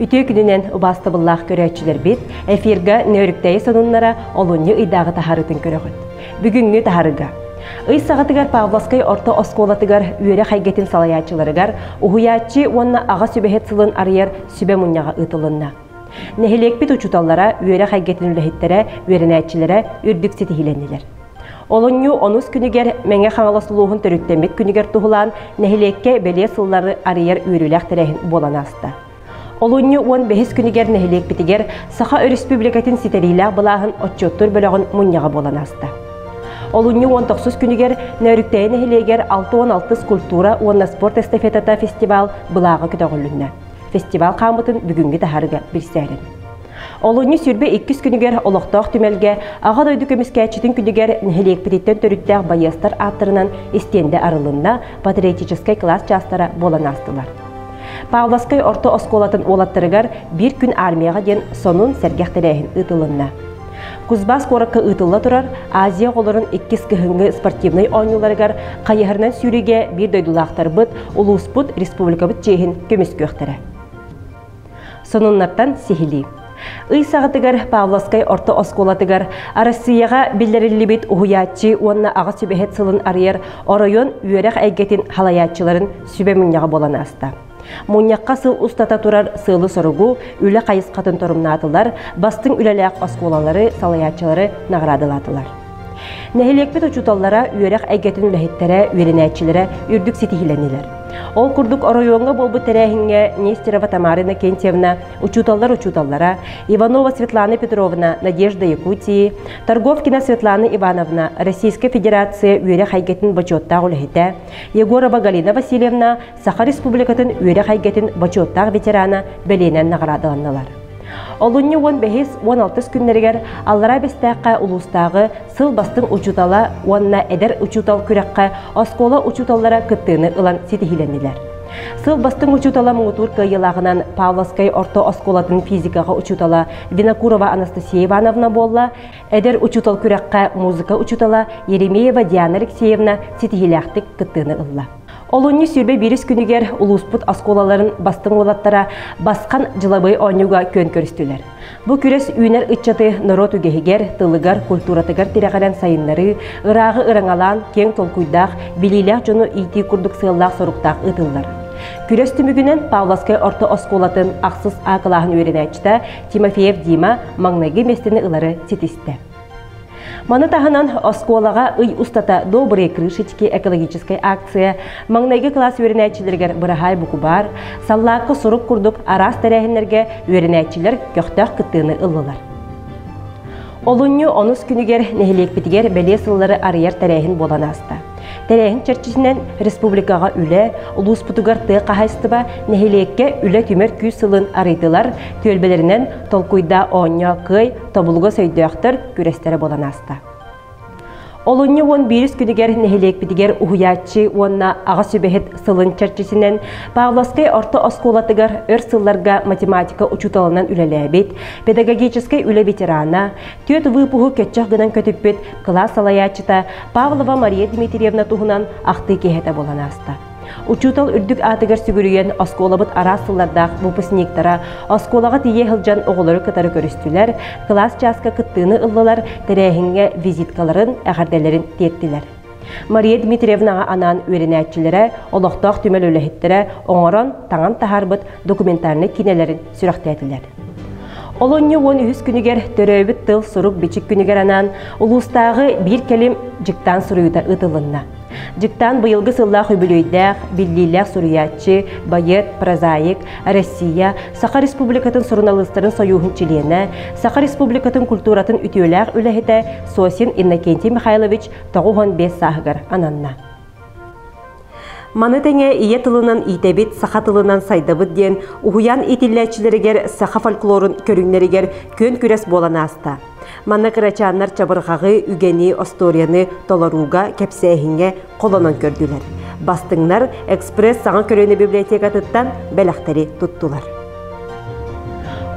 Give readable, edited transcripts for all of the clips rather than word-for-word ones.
Үтүө күнүнэн убаастабыллаах көрөөччүлэрбит, эфирга Нөөрүктэйи сонуннара олунньу ыйдааҕы таһаарыытын көрөҕүт. Бүгүҥҥү таһаарыыга Ый саҕатыгар Павловскай орто оскуолатыгар үөрэх эйгэтин салайааччыларыгар уһуйааччы уонна аҕа сүбэһит сылын арыйар сүбэ мунньаҕа ыытылынна. Нэһилиэкпит учууталлара, үөрэх эйгэтин үлэһиттэрэ, үөрэнээччилэрэ үрдүк ситиһиилэннилэр. Олунньу онус күнүгэр Мэҥэ Хаҥалас улууһун төрүттэммит күнүгэр туһулаан нэһилиэккэ бэлиэ сыллары арыйар үөрүүлээх тэрээһин буолан ааста. Олунньу 15 күнүгэр нэһилиэкпитигэр Саха Өрөспүүбүлүкэтин ситэриилээх былааһын отчуоттуур бөлөҕүн мунньаҕа буолан ааста. Олунньу 19 күнүгэр Нөөрүктэйи нэһилиэгэр 66 скульптура уонна спорт эстафетата фестивал былааҕа көтөҕүлүннэ. Фестивал хаамытын бүгүҥҥү таһаарыга билсээрин. Олунньу 22 күнүгэр олохтоох түмэлгэ Аҕа дойду көмүскээччитин күнүгэр нэһилиэкпититтэн төрүттээх байыастар ааттарынан истиэндэ арылынна, патриотическай кылаас чаастара буолан аастылар. Павловскай орто оскуолатын уолаттарыгар биир күн армияҕа диэн сонун сэргэх тэрээһин ыытылынна. Кузбасс куоракка ыытылла турар Азия оҕолорун иккис кыһыҥҥы спортивнай оонньууларыгар хайыһарынан сүүрүүгэ биир дойдулаахтарбыт, улууспут, республикабыт чиэһин көмүскүөхтэрэ. Сонуннартан сиһилии. Ый саҕатыгар Павловскай орто оскуолатыгар Арассыыйаҕа биллэриллибит уһуйааччы уонна аҕа сүбэһит сылын арыйар оройуон үөрэх эйгэтин халайааччыларын сүбэ мунньаҕа буолан ааста. Мунньахха сыл устата турар сыалы-соругу, үлэ хайысхатын торумнаатылар, бастыҥ үлэлээх оскуолалары, салайааччылары наҕараадалаатылар. Нэһилиэкпит учууталлара, үөрэх эйгэтин үлэһиттэрэ, үөрэнээччилэрэ үрдүк ситиһиилэннилэр. Ол курдук оройуоҥҥа буолбут тэрээһиҥҥэ Нестерова Тамара Иннокентьевна, учууталлар учууталлара, Иванова Светлана Петровна, Надежда Якутии, Торговкина Светлана Ивановна, Российскай Федерация үөрэх эйгэтин бочуоттаах үлэһитэ, Егорова Галина Васильевна, Саха Республикатын үөрэх эйгэтин бочуоттаах ветерана бэлиэнэн наҕараадаланнылар. Олунньу 15-16 күннэригэр Аллараа Бэстээххэ улуустааҕы сыл бастыҥ учуутала уонна эдэр учуутал күрэххэ оскуола учууталлара кыттыыны ылан ситиһиилэннилэр. Сыл бастыҥ учуутала муҥутуур кыайыылааҕынан Павловскай орто оскуолатын физикаҕа учуутала Винокурова Анастасия Ивановна буолла, эдэр учуутал күрэххэ музыка учуутала Еремеева Диана Алексеевна ситиһиилээхтик кыттыыны ылла. Олунньу 21 күнүгэр улууспут оскуолаларын бастыҥ уолаттара Басхан дьылабыай оонньууга күөн көрүстүлэр. Бу күрэс үүнэр ыччаты норуот үгэһигэр, тылыгар, культуратыгар тирэҕирэн сайыннарыы, ырааҕы ырыҥалаан, киэҥ толкуйдаах, билиилээх дьону иитии курдук сыаллаах-соруктаах ыытыллар. Күрэс түмүгүнэн Павловскай орто оскуолатын ахсыс А кылааһын үөрэнээччитэ Тимофеев Дима маҥнайгы миэстэни ылары ситистэ. Маны таһынан оскуолаҕа ый устата «Добрые крышечки» экологическай акция, маҥнайгы кылаас үөрэнээччилэригэр быраһаай букубаар, саллаакка сурук курдук араас тэрээһиннэргэ үөрэнээччилэр көхтөөх кыттыыны ыллылар. Олунньу онус күнүгэр нэһилиэкпитигэр бэлиэ сыллары арыйар тэрээһин буолан ааста. Тэрээһин чэрчитинэн республикаҕа үлэ, улууспутугар тыа хаһаайыстыба, нэһилиэккэ үлэ түмэр күүс сылын арыйдылар, түөлбэлэринэн толкуйдаа оонньоо кыай, тобулугас өйдөөхтөр күрэстэрэ буолан ааста. Олунньу 11 күнүгэр нэһилиэкпитигэр уһуйааччы уонна аҕа сүбэһит сылын чэрчитинэн Павловскай орто оскуолатыгар өр сылларга математика учууталынан үлэлээбит, педагогическай үлэ ветерана, түөрт выпуһу көччөх гынан көтүппүт кылаас салайааччыта Павлова Мария Дмитриевна туһунан ахтыы киэһэтэ буолан ааста. Учуутал үрдүк аатыгар сүгүрүйэн оскуолабыт араас сыллардаах выпускниктара оскуолаҕа тиийэ сылдьан оҕолору кытары көрүстүлэр, кылаас чааска кыттыыны ыллылар, тэрээһиҥҥэ визиткаларын, эҕэрдэлэрин тиэртилэр. Мария Дмитриевнаҕа анаан үөрэнээччилэрэ, олохтоох түмэл үлэһиттэрэ оҥорон, таҥан таһаарбыт документальнай киинэлэрин сүрэхтээтилэр. Олунньу 13 күнүгэр төрөөбүт тыл сурук-бичик күнүгэр анаан улуустааҕы биир кэлим дьыктаан суруйуута ыытылынна. Дьыктаан быйылгы сыллаах үбүлүөйдээх, биллиилээх суруйааччы, байыат, прозаик, Россия, Саха Республикатын суруналыыстарын сойууһун чилиэнэ, Саха Республикатын культуратын үтүөлээх үлэһитэ Сосин Иннокентий Михайлович 95 сааһыгар ананна. Маны тэҥэ ийэ тылынан иитэбит, саха тылынан сайдабыт диэн уһуйаан иитиллээччилэригэр саха фольклорун көрүҥнэригэр күөн күрэс буолан ааста. Манна кырачааннар чабырҕаҕы, үгэни, остуоруйаны толорууга, кэпсээһиҥҥэ холонон көрдүлэр. Бастыҥнар экспресс саҥа көлүөнэ библиотекатыттан бэлэхтэри туттулар.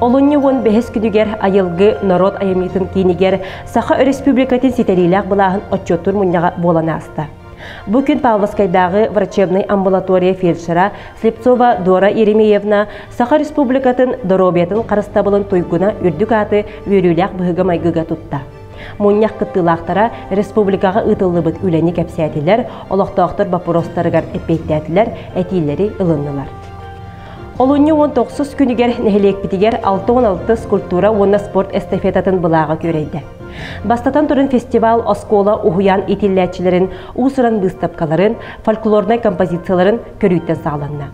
Олунньу 15 күнүгэр Айылгы норуот айымньытын киинигэр Саха Өрөспүүбүлүкэтин ситэриилээх былааһын отчуоттуур мунньаҕа буолан ааста. Бу күн Павловскайдааҕы врачебнай амбулатория фельдшера Слепцова Дора Еремеевна Саха Республикатын доруобуйатын харыстабылын туйгуна үрдүк ааты үөрүүлээх быһыыга-майгыга тутта. Мунньах кыттыылаахтара республикаҕа ыытыллыбыт үлэни кэпсээтилэр, олохтоохтор боппуруостарыгар эппиэттээтилэр, этиилэри ылыннылар. Олунньу 19 күнүгэр нэһилиэкпитигэр 66 скульптура уонна спорт эстафетатын былааҕа күөрэйдэ. Бастатан туран фестивал оскуола уһуйаан иитиллээччилэрин уус-уран быыстапкаларын, фольклорнай композицияларын көрүүттэн саҕаланна.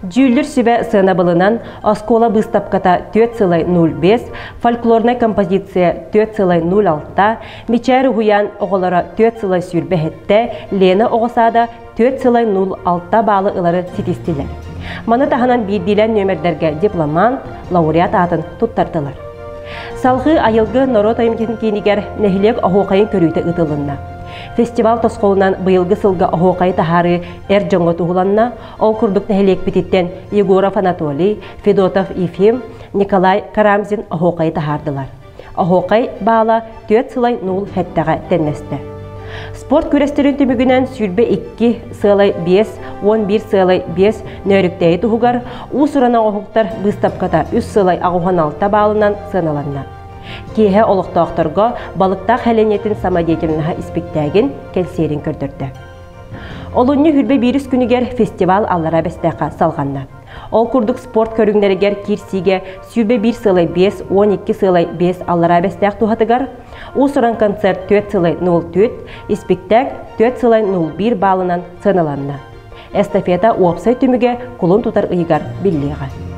Дьүүллүр сүбэ сыанабылынан оскуола быыстапката 4,05, фольклорнай композиция 4,06, Мичээр уһуйаан оҕолоро 4,27, Лена оҕо саада 4,06 баалы ылары ситистилэр. Маны таһынан биирдиилээн нүөмэрдэргэ дипломант, лауреат аатын туттардылар. Салгыы Айылгы норуот айымньытын киинигэр нэһилиэк оһуохайын көрүүтэ ыытылынна. Фестивал тосхолунан быйылгы сылга оһуохайы таһаарыы эр дьоҥҥо туһуланна. Ол курдук нэһилиэкпититтэн Егоров Анатолий, Федотов Ефим, Николай Карамзин оһуохайы таһаардылар. Оһуохай баала түөрт сылай нуул хэттэҕэ тэннэстэ. Спорт күрэстэрин түмүгүнэн 22 сыалай 5, 11 сыалай 5 нөөрүктээйи туһугар уус-уран оҥоһуктар быыстапката 3 сылай 86 баалынан сыаналанна. Киэһэ олохтоохторго балыктаах хэлэньэтин самодеятельноһа испиктээгин кэнсиэрин көрдөрдө. Олунньу хүрбэ биирис күнүгэр фестивал Аллараа Бэстээххэ салҕанна. Ол курдук спорт көрүҥнэригэр киирсиигэ 101 сылай 5, 12 сылай 5 Аллараа Бэстээх туһатыгар, уус-уран концерт 4 сылай 04, испиктээк 4 сылай 01 баалынан сыаналанна. Эстафета уопсай түмүгэ кулун тутар ыйыгар биллиэҕэ.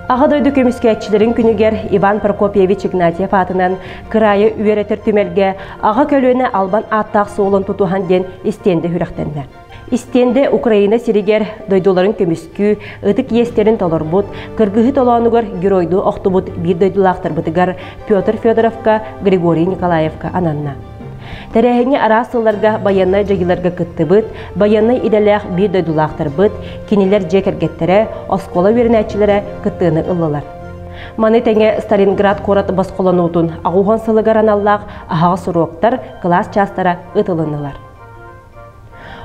Аҕа дойду көмүскээччилэрин күнүгэр Иван Прокопьевич Игнатьев аатынан кыраайы үөрэтэр түмэлгэ аҕа көлүөнэ албан ааттаах суолун тутуһан диэн истиэндэ сүрэхтэннэ. Истиэндэ Украина сиригэр дойдуларын көмүскүү, ытык иэстэрин толорбут, кыргыһыы толоонугар геройдуу охтубут биир дойдулаахтарбытыгар Петр Федоровка, Григорий Николаевка ананна. Тэрээһиҥҥэ араас сылларга байыаннай дьайыыларга кыттыбыт, байыаннай идэлээх биир дойдулаахтарбыт, кинилэр дьиэ кэргэттэрэ, оскуола үөрэнээччилэрэ кыттыыны ыллылар. Маны тэҥэ Сталинград куорат босхолонуутун аҕуһан сылыгар аналлаах аһаҕас уруоктар, кылаас чаастара ыытылыннылар.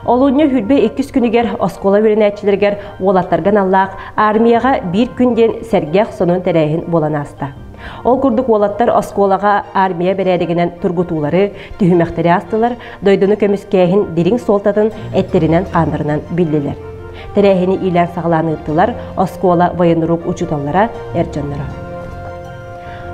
Олунньу хүрбэ иккис күнүгэр оскуола үөрэнээччилэригэр уолаттарга аналлаах армияҕа биир күн диэн сэргэх сонун тэрээһин буолан ааста. Ол курдук уолаттар оскуолаҕа армия бэрээдэгинэн тургутуулары, түһүмэхтэри аастылар, дойдуну көмүскээһин дириҥ суолтатын эттэринэн-хааннарынан биллилэр. Тэрээһини иилээн-саҕалаан ыыттылар оскуола военрук учууталлара, эр дьонноро.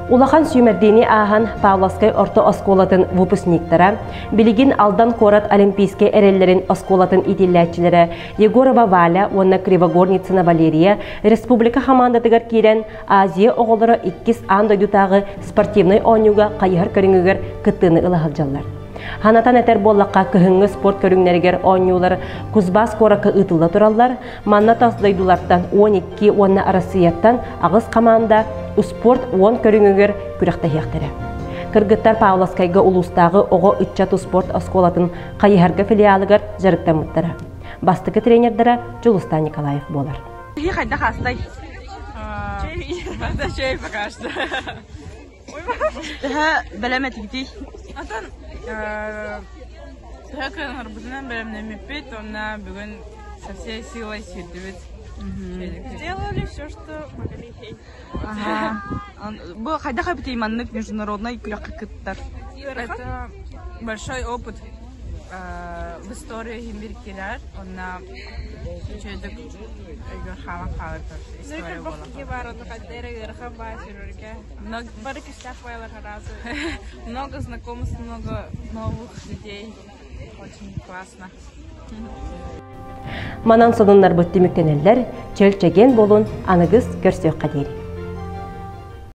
Улахан сүүмэрдиини ааһан Павловскай орто оскуолатын выпускниктара, билигин Алдан куорат Олимпийскай эрэллэрин оскуолатын иитиллээччилэрэ Егорова Валя уонна Кривогорницына Валерия республика хамаандатыгар киирэн Азия оҕолоро иккис аан дойдутааҕы спортивнай оонньууга хайыһар көрүҥүгэр кыттыыны ыла сылдьаллар. Ханатан этэр буоллахха, кыһыҥҥы спорт көрүҥнэригэр оонньуулар Кузбасс куоракка ыытылла тураллар. Манна тас дойдулартан 12 уонна Арассыыйаттан аҕыс хамаанда успуорт уон көрүҥүгэр күрэхтэһиэхтэрэ. Кыргыттар Павловскайга улуустааҕы оҕо ыччат успуорт оскуолатын хайыһарга филиалыгар дьарыктаммыттара. Бастакы тренердара Дьулустан Николаев буолар. Хайдах астай? Чэй пока что. Төһө бэлэм этигитий? Атын төһө кыанарбытынан бэлэмнэммиппит, уонна бүгүн со всей силой сүүрдүбүт. Сделали все, что могли. Ага. Бу хайдах эбитий маннык международнай күрэххэ кыттар? Это большой опыт в истории химбиркилер. Онна үчүгэйдик өйгөр хаалан хаалар история буолар. Много, много знакомств, много новых людей. Очень классно. Манан сонуннарбыт түмүктэнэллэр, чөл чэгиэн буолун аныгыс көрсүөххэ диэри.